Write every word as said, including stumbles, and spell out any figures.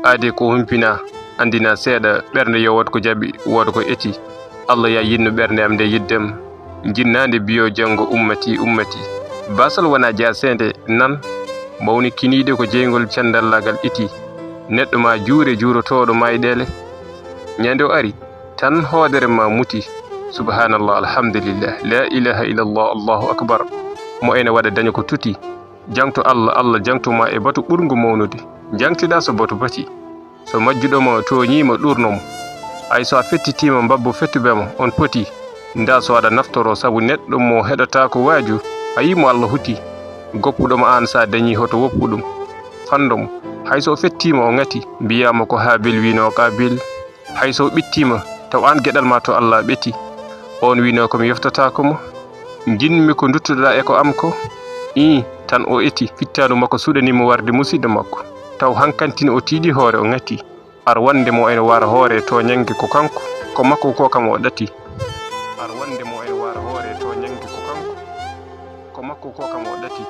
Aade ko humpina, anndina seeɗa, ɓernde yo wood ko jaɓi, wooda ko eti. Allah ya yinno ɓernde am nde yiddem, jinnaande biyo janngo ummati, ummati. Basal wona jaaseende nan, mawni kiniiɗe ko jeyngol canndallagal eti. Neɗɗo ma juure juurotooɗo mayɗeele. Ñande o ari, tan hoodere ma muti. Subhanallah, alhamdulillah, la ilaha illallah, allahu akbar. Mo ene waɗa daña ko tuti. Jaŋto Allah, Allah jaŋto ma e batu ɓurngo mawnude. Jaŋtiɗa so batu bati. So majjuɗo ma tooñiima, ɗurno mo. Hay so a fettitiima mbabbo fettube ma, on poti. Nda so aɗa naftoro sabu neɗɗo mo heɗotaako waaju, a yii mo Allah huti. Goppuɗo ma aan, sa dañi hoto woppu ɗum. Fanndo mo. Hay so o fettiima o ŋati, mbiyaa mo ko Haabil wiino Qaabil. Hay so o ɓittiima, taw aan geɗal ma to Allah ɓeti. On wiino ko mi yoftataako mo. Njiɗmi ko nduttuɗa e ko am ko. Ii, tan o eti, fittaandu makko suuɗanii mo warde musiɗɗo makko. Taw hankantini o tiiɗi hoore o ŋati. Ar wonde mo ene wara hoore tooñannge ko kanko, ko makko ko kam o ɗati. Ar wonde mo ene wara hoore tooñannge ko kanko, ko makko ko kam o ɗati.